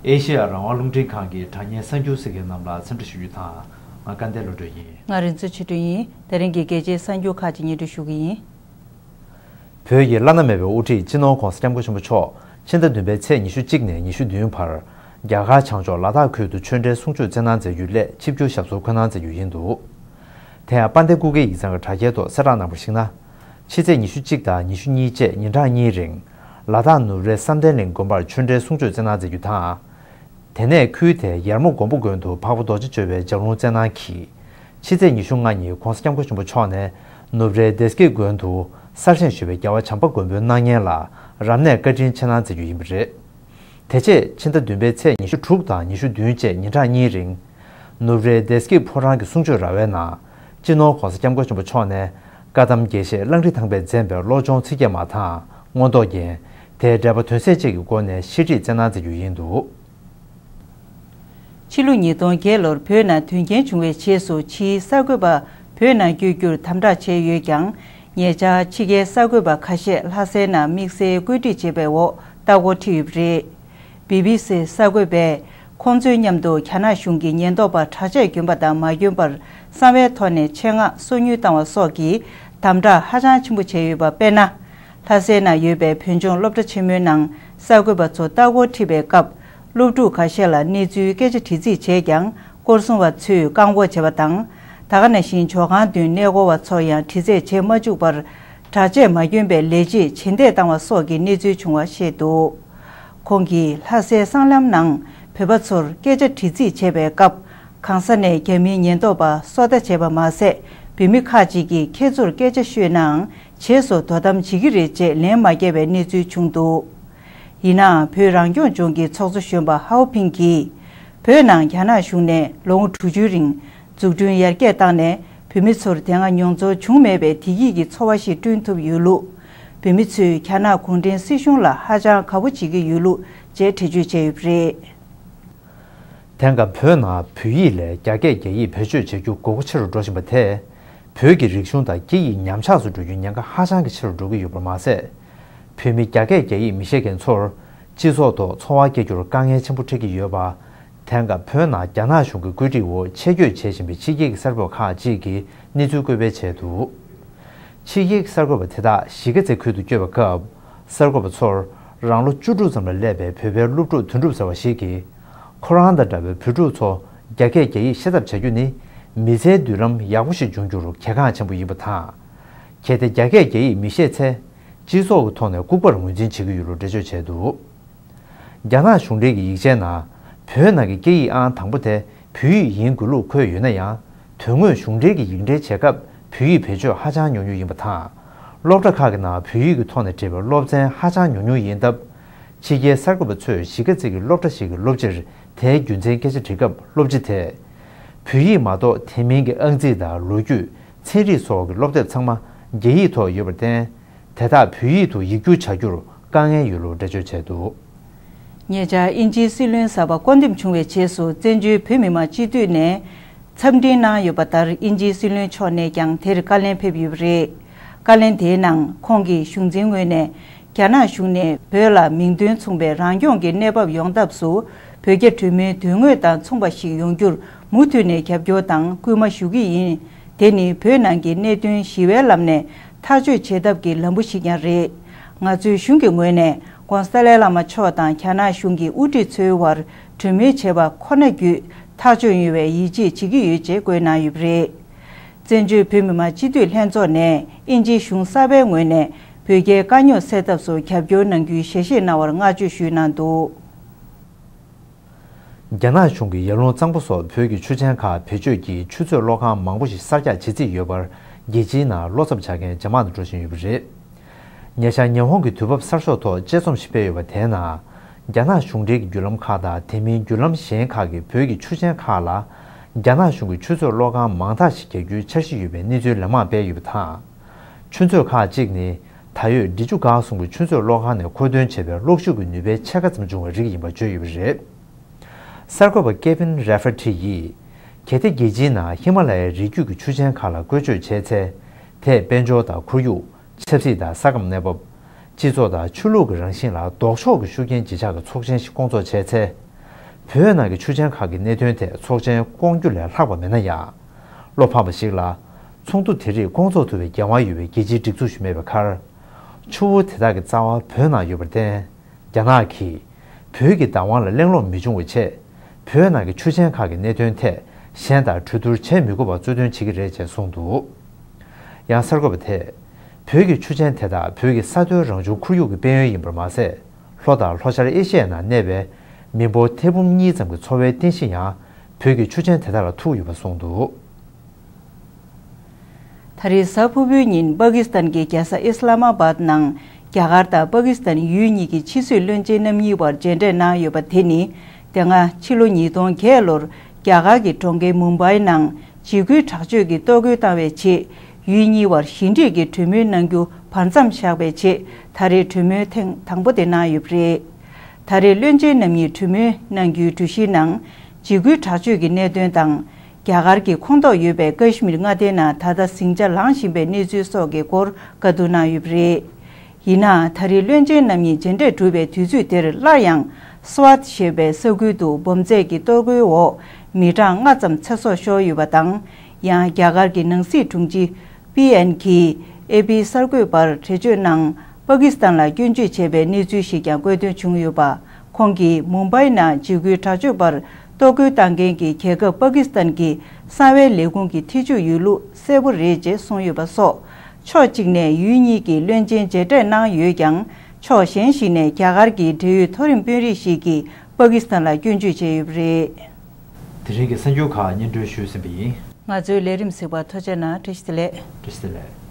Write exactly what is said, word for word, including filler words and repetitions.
ཨེ་ཤེ་ཡ་རང་དབང་རླུང་འཕྲིན་ཁང་གི་དྲ་བརྙན་གསར་འགྱུར་གཟིགས་མཁན་རྣམས་ལ་འཚམས་འདྲི་ཞུ་རྒྱུ་དང་། ང་སྐལ་ལྡན་བློ་གྲོས་ཡིན། ང་རིག་འཛིན་ཆོས་སྒྲོན་ཡིན། དེ་རིང་གི་རྒྱལ་སྤྱིའི་གསར་འགྱུར་ཁག་ཅིག་སྙན་སྒྲོན་ཞུ་གི་ཡིན། བོད་ཀྱི་བླ་ན་མེད་པའི་དབུ་ཁྲིད་སྤྱི་ནོར་༧གོང་ས་༧སྐྱབས་མགོན་ཆེན་པོ་མཆོག་ཕྱི་ཟླ་བདུན་པའི་ཚེས་ཉི་ཤུ་གཅིག་ནས་ཉི་ཤུ་བདུན་བར་རྒྱ་གར་བྱང་ཕྱོགས་ལ་དྭགས་ཁུལ་དུ་ཆོས་འབྲེལ་གསུང་ཆོས་སྩལ་གནང་མཛད་རྒྱུའི་སླད་ཆིབས་བསྒྱུར་ཞབས་སོར་འཁོད་གནང་མཛད་རྒྱུ་ཡིན་འདུག་དེ་ཡང་དཔལ་ལྡན་སྐུ་སྒེར་ཡིག་ཚང་གི་དྲ་རྒྱའི་ཐོག་གསལ་བསྒྲགས་གནང་བར་གཞིགས་ན། ཕྱི་ཚེས་ཉི་ཤུ་གཅིག་དང་ཉི་ཤུ་གཉིས་བཅས་ཉིན་གྲངས་གཉིས་རིང་། ལ་དྭགས་ནུབ་རའི་བསམ་གཏན་གླིང་དགོན་པར་ཆོས་འབྲེལ་གསུང་ཆོས་སྩལ་གནང་མཛད་རྒྱུ་དང་། དེ་ནས་ཁུལ་དེའི་ཡར་མོ་མགོན་པོ་དགོན་དུ་འཕགས་པ་རྡོ་རྗེ་འཆང་བའི་ལྗགས་ལུང་སྩལ་གནང་གིས། ཕྱི་ཚེས་ཉི་ཤུ་ལྔ་ཉིན་༧གོང་ས་༧སྐྱབས་མགོན་ཆེན་པོ་མཆོག་ནས་ནུབ་རའི་སྡེ་དགེ་དགོན་དུ་གསར་བཞེངས་ཞུས་པའི་རྒྱལ་བ་བྱམས་པ་མགོན་པོའི་སྣང་བརྙན་ལ་རབ་གནས་བཀའ་དྲིན་ཆེ་གནང་མཛད་རྒྱུ་ཡིན་པ་རེད། དེ་རྗེས་ཕྱི་ཟླ་བདུན་པའི་ཚེས་ཉི་ཤུ་དྲུག་དང་ཉི་ཤུ་བདུན་བཅས་ཉིན་གྲངས་གཉིས་རིང་། ནུབ་རའི་སྡེ་དགེ་ཕོ་བྲང་གི་གསུང་ཆོས་ར་བའི་ནང་། སྤྱི་ནོར་༧གོང་ས་༧སྐྱབས་མགོན་ཆེན་པོ་མཆོག་ནས་བཀའ་གདམས་དགེ་བཤེས་གླང་ཁྲི་ཐང་པས་མཛད་པའི་བློ་སྦྱོང་ཚིག་བརྒྱད་མ་དང་མངོན་རྟོགས་རྒྱན། དེའི་འགྲེལ་པ་དོན་གསལ་བཅས་ཀྱི་སྒོ་ནས་བཤད་ཁྲིད་སྩལ་གནང་མཛད་རྒྱུ་ཡིན་འདུག་ཕྱི་ལོ་ཉིས་སྟོང་བརྒྱད་ལོར་བོད་ནང་དོན་རྐྱེན་བྱུང་བའི་རྗེས་སུ་ཕྱིའི་གསར་འགོད་པ་བོད་ནང་བསྐྱོད་རྒྱུར་དམ་དྲག་བྱས་ཡོད་ཀྱང་། ཉེ་ཆར་ཕྱི་རྒྱལ་གསར་འགོད་པ་ཁ་ཤས་ལྷ་སའི་ནང་དམིགས་བསལ་བཀོད་སྒྲིག་བྱས་པའི་འོག་ལྟ་སྐོར་ཁྲིད་ཡོད་པ་རེད། བི་བི་སི་གསར་འགོད་པས་ཁོང་ཚོའི་མཉམ་དུ་རྒྱ་ནག་གཞུང་གི་ཉེན་རྟོག་པ་གྲྭ་ཆས་གྱོན་པ་དང་མ་གྱོན་པར་གསང་བའི་ཐོག་ནས་ཆེད་མངགས་སོ་ཉུལ་བཏང་བ་སོགས་ཀྱིས་དམ་དྲག་ཧ་ཅང་ཆེན་པོ་བྱས་ཡོད་པ། དཔེར་ན། ལྷ་སའི་ནང་ཡོད་པའི་བོད་ལྗོངས་སློབ་གྲྭ་ཆེན་མོའི་ནང་གསར་འགོད་པ་ཚོ་ལྟ་སྐོར་ཁྲིད་པའི་སྐབས། སློབ་ཕྲུག་ཁ་ཤས་ལ་གནས་ཚུལ་སྐད་ཆ་དྲི་རྩིས་བྱས་ཀྱང་། སྐོར་སྲུང་བ་ཚོས་བཀག་འགོག་བྱས་པ་དང་། ད་ག་ནང་བཞིན་ཇོ་ཁང་མདུན་གནས་སྐོར་བ་ཚོར་ཡང་དྲི་རྩད་བྱེད་མ་བཅུག་པར། གྲྭ་ཆས་མ་གྱོན་པའི་ལས་བྱེད་བྱེད་འདེད་བཏང་བ་སོགས་ཀྱི་གནས་ཚུལ་བྱུང་བ་བཤད་འདུག་ཁོང་གིས་ལྷ་སའི་སྲང་ལམ་ནང་བོད་པ་ཚོར་སྐད་ཆ་དྲི་རྩིས་བྱས་པའི་སྐབས། གང་ས་ནས་རྒྱ་མིའི་ཉེན་རྟོག་པ་སོ་ལྟ་བྱས་པ་མ་ཟད། བོད་མི་ཁག་ཅིག་གིས་ཁྱེད་ཚོར་སྐད་ཆ་ཤོད་ནའང་། རྗེས་སུ་དོ་དམ་བྱེད་ཀྱི་རེད་ཅེས་ལན་མ་བརྒྱབ་པའི་གནས་ཚུལ་བྱུང་འདུག་ཡིན་ནའང་། བོད་རང་སྐྱོང་ལྗོངས་ཀྱི་ཚོགས་གཙོ་གཞོན་པ་ཧའོ་ཕིང་གིས། བོད་ནང་རྒྱ་ནག་གཞུང་ནས་ལོ་ངོ་དྲུག་ཅུའི་རིང་འཛུགས་སྐྲུན་ཡར་རྒྱས་བཏང་ནས། བོད་མི་ཚོར་དེ་སྔ་མྱོང་ཚོར་བྱུང་མེད་པའི་བདེ་སྐྱིད་ཀྱི་འཚོ་བ་ཞིག་བསྐྲུན་ཐུབ་ཡོད་ལུགས། བོད་མི་ཚོས་རྒྱ་ནག་གུང་ཁྲན་སྲིད་གཞུང་ལ་ཧ་ཅང་དགའ་པོ་བྱེད་ཀྱི་ཡོད་ལུགས་བཅས་འགྲེལ་བརྗོད་བྱས་ཡོད་པ་རེད། དེང་སྐབས་བོད་ནང་བོད་ཡིག་ལས་རྒྱ་སྐད་རྒྱ་ཡིག་བེད་སྤྱོད་བྱ་རྒྱུ་དགོས་མཁོ་ཆེ་རུ་འགྲོ་བཞིན་པ་དེས། བོད་ཀྱི་རིག་གཞུང་དང་སྐད་ཡིག་ཉམས་ཆག་ཏུ་འགྲོ་རྒྱུའི་ཉེན་ཁ་ཧ་ཅང་གི་ཆེ་རུ་འགྲོ་གི་ཡོད་པར་མ་ཟད། བོད་མི་རྒྱ་སྐད་རྒྱ་ཡིག་མི་ཤེས་མཁན་ཚོར་སྤྱི་ཚོགས་ཐོག་འཚོ་བ་སྐྱེལ་རྒྱུར་དཀའ་ངལ་ཆེན་པོ་འཕྲད་ཀྱི་ཡོད་པ། དེང་སྐབས་བོད་ནང་རྒྱ་ནག་གཞུང་གི་བཀོད་སྒྲིག་འོག་ཆེད་བསྐྱོད་བྱེད་བཞིན་པའི་ཕྱི་རྒྱལ་གྱི་གསར་འགོད་པ་ཁག་ཅིག་གིས་གནས་ཚུལ་བཀོད་སྤེལ་བྱས་འདུག་ཕྱི་རྒྱལ་གྱི་གསར་འགོད་པ་དེ་དག་གཞིས་ཀ་རྩེ་ཁུལ་དུ་བསྐྱོད་པའི་སྐབས། གསར་འགོད་པ་ཚོར་རང་ལོ་བཅུ་དྲུག་ཙམ་ལ་སླེབས་པའི་བོད་པའི་སློབ་ཕྲུག་དོན་གྲུབ་ཟེར་བ་ཞིག་གིས། ཁོ་རང་དང་འདྲ་བའི་བོད་ཕྲུག་ཚོ་རྒྱ་སྐད་རྒྱ་ཡིག་ཤེས་ཐབས་བྱ་རྒྱུ་ནི། མི་ཚེའི་མདུན་ལམ་ཡག་པོ་ཞིག་འབྱུང་རྒྱུར་གལ་འགངས་ཆེན་པོ་ཡིན་པ་དང་། གལ་ཏེ་རྒྱ་སྐད་རྒྱ་ཡིག་མི་ཤེས་ཚེ། སྤྱི་ཚོགས་ཀྱི་ཐོག་ནས་ལྐུགས་པར་ངོས་འཛིན་བྱེད་ཀྱི་ཡོད་ལུགས་འགྲེལ་བརྗོད་བྱས་འདུག་རྒྱ་ནག་གཞུང་འབྲེལ་གྱི་ཡིག་ཆའི་ནང་། བོད་ནང་གི་སྐད་ཡིག་ཨང་དང་པོ་དེ་བོད་ཡིག་ཡིན་དགོས་ལུགས་འཁོད་ཡོད་ན་ཡང་། དོན་དངོས་གཞུང་འབྲེལ་གྱི་ཡིག་འབྲེལ་བྱེད་སྐབས་བོད་ཡིག་བེད་སྤྱོད་ཧ་ཅང་ཉུང་ཉུང་ཡིན་པ་དང་། སློབ་གྲྭ་ཁག་གི་ནང་བོད་ཡིག་གི་ཐོག་ནས་བྲིས་པའི་སློབ་ཚན་ཧ་ཅང་ཉུང་ཉུང་ཡིན་སྟབས། ཕྱི་རྒྱལ་གསར་འགོད་པ་ཚོས་གཞིས་ཀ་རྩེ་གི་སློབ་གྲྭ་ཞིག་གི་སློབ་སྤྱིར་དེའི་རྒྱུ་མཚན་སྐད་ཆ་དྲིས་སྐབས། སློབ་སྤྱི་དེས། བོད་ཡིག་མ་གཏོགས་དེ་མིན་གྱི་ཨང་རྩིས་དང་ལོ་རྒྱུས། ཚན་རིག་སོགས་ཀྱི་སློབ་དེབ་ཚང་མ་རྒྱ་ཡིག་ཐོག་ཡོད་པར་བརྟེན། དེ་དག་བོད་ཡིག་ཏུ་ཡིག་སྒྱུར་བྱ་རྒྱུར་དཀའ་ངལ་ཡོད་ལུགས་འགྲེལ་བརྗོད་བྱས་འདུག་ཉེ་ཆར་དབྱིན་ཇིའི་སྲིད་བློན་གསར་པ་བསྐོ་འདེམས་བྱུང་བའི་རྗེས་སུ། བཙན་བྱོལ་བོད་མི་མང་སྤྱི་འཐུས་ནས་འཚམས་འདྲི་གནང་ཡོད་པ་ལྟར། དབྱིན་ཇིའི་སྲིད་བློན་མཆོག་ནས་ཀྱང་དེར་བཀའ་ལན་ཕེབས་ཡོད་པ་རེད། བཀའ་ལན་དེའི་ནང་ཁོང་གིས་གཞུང་འཛིན་ངོས་ནས། རྒྱ་ནག་གཞུང་ནས་བོད་ལ་མིང་དོན་མཚུངས་པའི་རང་སྐྱོང་གི་གནས་བབ་ཡོང་ཐབས་སུ། བོད་རྒྱ་གྲོས་མོལ་དོན་དངོས་དང་མཚུངས་པ་ཞིག་ཡོང་རྒྱུར་མུ་མཐུད་ནས་རྒྱབ་སྐྱོར་དང་སྐུལ་མ་ཞུ་གི་ཡིན། དེ་ནི་བོད་ནང་གི་གནད་དོན་ཞི་བའི་ལམ་ནས་ཐག་གཅོད་བྱེད་ཐབས་ཀྱི་ལམ་བུ་ཞིག་ཀྱང་རེད། ང་ཚོའི་གཞུང་གི་ངོས་ནས་༧གོང་ས་ཏཱ་ལའི་བླ་མ་མཆོག་དང་རྒྱ་ནག་གཞུང་གི་དབུ་ཁྲིད་ཚོའི་དབར་གྲོས་མོལ་བྱས་པ་ཁོ་ན་བརྒྱུད་ཐག་གཅོད་ཡོང་བའི་ཡིད་ཆེས་བྱེད་ཀྱི་ཡོད་ཅེས་བཀོད་གནང་ཡོད་པ་རེད། བཙན་བྱོལ་བོད་མི་མང་སྤྱི་འཐུས་ལྷན་ཚོགས་ནས་དབྱིན་ཇིའི་གཞུང་གསར་པའི་ངོས་ནས་བོད་རྒྱའི་དཀའ་རྙོག་སེལ་ཐབས་སུ་རྒྱབ་སྐྱོར་གནང་རྒྱུའི་ཞལ་བཞེས་གནང་བར་བསྔགས་བརྗོད་ཞུས་གནང་འདུག་རྒྱ་ནག་གཞུང་གིས་ཡར་ཀླུང་གཙང་པོ་སོགས་བོད་ཀྱི་ཆུ་ཆེན་ཁག་བེད་སྤྱོད་ཀྱིས་ཆུ་མཛོད་གློག་ཁང་མང་པོ་ཞིག་གསར་རྒྱག་བྱེད་རྩིས་ཡོད་པར། རྒྱལ་སྤྱིའི་ནང་བློ་འཚབ་བྱ་མཁན་ཇེ་མང་དུ་འགྲོ་བཞིན་ཡོད་པ་རེད། ཉེ་ཆར་ཉི་ཧོང་གི་དུས་བབ་གསར་ཤོག་ཐོག་དཔྱད་རྩོམ་ཞིག་སྤེལ་ཡོད་པ་དེའི་ནང་། རྒྱ་ནག་གཞུང་འབྲེལ་གྱི་བརྒྱུད་ལམ་ཁག་དང་དེ་མིན་བརྒྱུད་ལམ་གཞན་ཁག་གིས་བོད་ཀྱི་ཆུ་ཆེན་ཁག་ལ། རྒྱ་ནག་གཞུང་གིས་ཆུ་མཛོད་གློག་ཁང་མང་དག་ཞིག་རྒྱག་རྒྱུའི་འཆར་གཞི་ཡོད་པའི་གནས་ཚུལ་ལན་མང་སྤེལ་ཡོད་པ་དང་། ཆུ་མཛོད་ཁག་ཅིག་ནི། ད་ཡོད་འབྲི་ཆུ་སྒང་གསུམ་གྱི་ཆུ་མཛོད་གློག་ཁང་ནས་མཁོ་འདོན་བྱས་པའི་གློག་ཤུགས་ཀྱི་ནུས་པའི་ཕྱེད་ཀ་ཙམ་འབྱུང་བའི་རིགས་ཡིན་པ་བརྗོད་ཡོད་པ་རེད། གསར་འགོད་པ་ཀེ་ཕིན་རེ་ཧྥེ་ཁྲི་ཡིས། གལ་ཏེ་རྒྱལ་སྤྱིའི་ནང་ཧི་མ་ལ་ཡའི་རི་རྒྱུད་ཀྱི་ཆུ་ཆེན་ཁག་ལ་བཀོལ་སྤྱོད་བྱས་ཚེ། དེས་དཔལ་འབྱོར་དང་ཁོར་ཡུག་ཆབ་སྲིད་དང་ས་ཁམས་གནས་བབ། སྤྱི་ཚོགས་དང་ཆོས་ལུགས་ཀྱི་རང་བཞིན་ལ་ལྡོག་ཕྱོགས་ཀྱི་ཤུགས་རྐྱེན་ཇི་ཆགས་ཀྱི་ཚོགས་ཆེན་ཞིག་སྐོང་ཚོགས་བྱས་ཚེ། བོད་ནང་གི་ཆུ་ཆེན་ཁག་གི་གནད་དོན་ཐད་ཚོགས་ཆེན་བསྐོང་རྒྱུ་ལས་ལྷག་པ་མེད་ན་ཡང་། བློ་ཕམ་པ་ཞིག་ལ། ཚོགས་འདུ་དེ་རིགས་བསྐོང་ཚོགས་ཐུབ་པའི་འགན་དབང་ཡོད་པའི་རྒྱལ་སྤྱིའི་སྒྲིག་འཛུགས་ཤིག་མེད་པའི་ཁར། ཆུ་བོ་དེ་དག་གི་རྩ་བ་བོད་ནང་ཡོད་པར་བརྟེན། རྒྱ་ནག་གིས་བོད་ཀྱི་བདག་དབང་ལ་གླེང་སློང་མི་འབྱུང་བའི་ཆེད། བོད་ནང་གི་ཆུ་ཆེན་ཁག་གི་གནད་དོན་ཐད་གཞན་དང་གྲོས་བསྡུར་བྱེད་མི་དགོས་པར་རྩོད་དོན་བྱེད་ཀྱི་རེད་ཅེས་གསུངས་འདུག། ཡང་གསར་འགོད་པ་དེས། བོད་ཀྱི་ཆུ་ཆེན་དེ་དག་བོད་ཀྱི་ས་མཐོའི་རང་བྱུང་ཁོར་ཡུག་གི་དཔལ་ཡོན་ཡིན་པར་མ་ཟད། ལྷོ་དང་ལྷོ་ཤར་ཨེ་ཤི་ཡའི་ནང་གནས་པའི་མི་འབོར་ཐེར་འབུམ་གཉིས་ཙམ་གྱི་འཚོ་བའི་རྟེན་གཞི་ཡང་བོད་ཀྱི་ཆུ་ཆེན་དེ་དག་ལ་ཐུག་ཡོད་པ་གསུངས་འདུག། ད་རེས་གཟའ་ཕུར་བུའི་ཉིན་པ་ཀི་སི་ཐན་གྱི་རྒྱལ་ས་ཨི་སི་ལ་མ་བཱད་ནང་རྒྱ་གར་དང་པ་ཀི་སི་ཐན་ཡུལ་གཉིས་ཀྱི་ཕྱི་སྲིད་བློན་ཆེན་རྣམ་གཉིས་བར་མཇལ་འཕྲད་གནང་ཡོད་པ་དེ་ནི། དེ་སྔ་ཕྱི་ལོ་ཉིས་སྟོང་བརྒྱད་ལོར་རྒྱ་གར་གྱི་གྲོང་ཁྱེར་མུམ་བྷའི་ནང་འཇིགས་སྐུལ་དྲག་སྤྱོད་ཀྱི་གཏོར་རྒོལ་བཏང་བའི་རྗེས། ཡུལ་གཉིས་བར་ཞི་འགྲིག་གི་གྲོས་མོལ་གནང་རྒྱུ་བར་མཚམས་བཞག་པའི་རྗེས། ད་རེས་གྲོས་མོལ་ཐེངས་དང་པོ་དེ་གནང་ཡོད་པ་རེད། ད་རེས་བློན་ཆེན་རྣམ་གཉིས་གྲོས་མོལ་གནང་རྒྱུའི་གྲོས་གཞིའི་ནང་། འཇིགས་སྐུལ་དྲག་སྤྱོད་ཀྱི་གནད་དོན་དང་། རྒྱ་གར་གྱི་ཁོངས་གཏོགས་ཡོད་པའི་ཀ་ཤི་མིར་མངའ་སྡེའི་ནང་ད་ལྟ་ཟིང་ཆ་ལངས་བཞིན་པའི་གནས་ཚུལ་སོགས་ཀྱི་སྐོར་བཀའ་བསྡུར་གནང་ཡོད་པ་རེད། ཡིན་ནའང་ད་རེས་བློན་ཆེན་རྣམ་གཉིས་མཇལ་འཕྲད་གྲུབ་པའི་དུས་ཚོད་དེར་སླར་ཡང་སི་ཝཱད་ཞེས་པའི་ས་ཁུལ་དུ་འབོམ་རྫས་ཀྱི་གཏོར་རྒོལ་འོག་མི་གྲངས་ལྔ་ཙམ་ཚེ་སྲོག་ཤོར་ཡོད་པ་དང་། ཡང་རྒྱ་གར་གྱི་ནང་སྲིད་དྲུང་ཆེ་པི་ཨེན་གྱིས་ཨེ་པི་གསར་འགོད་པར་འགྲེལ་བརྗོད་ནང་། པ་ཀི་སི་ཐན་ལ་སྐྱོན་བརྗོད་བྱས་པའི་གནས་ཚུལ་ཞིག་ཀྱང་བཀོད་དོན་བྱུང་ཡོད་པ། ཁོང་གིས་མུམ་བྷའི་ནང་འཇིགས་སྐུལ་དྲག་སྤྱོད་པར་གཏོར་རྒོལ་བཏང་མཁན་གྱི་རྒྱལ་ཁབ་པ་ཀི་སི་ཐན་གྱི་གསང་བའི་ལས་ཁུངས་ཀྱི་ཐེ་ཇུས་ཡོད་ལུགས་གསལ་པོ་རེད་ཅེས་གསུངས་ཡོད་པ་སོགས། ཕྱོགས་གཅིག་ནས་ཡུལ་གཉིས་ཀྱི་བློན་ཆེན་མཇལ་འཕྲད་གནང་ཡོད་ཀྱང་། ཕྱོགས་གཞན་ཞིག་ནས་རྒྱ་གར་གྱི་འབྲེལ་ཡོད་མཐོ་རིམ་དཔོན་རིགས་ཤིག་གིས་པ་ཀི་སི་ཐན་ལ་སྐྱོན་བརྗོད་བྱས་ཡོད་པ་རེད། དེ་རིང་གི་གསར་འགྱུར་ཁག་སྙན་སྒྲོན་ཞུས་ཟིན་པ་ཡིན། ང་ཚོའི་ལས་རིམ་གཟིགས་པར་ཐུགས་རྗེ་གནང་། བཀྲ་ཤིས་བདེ་ལེགས། བཀྲ་ཤིས་བདེ་ལེགས།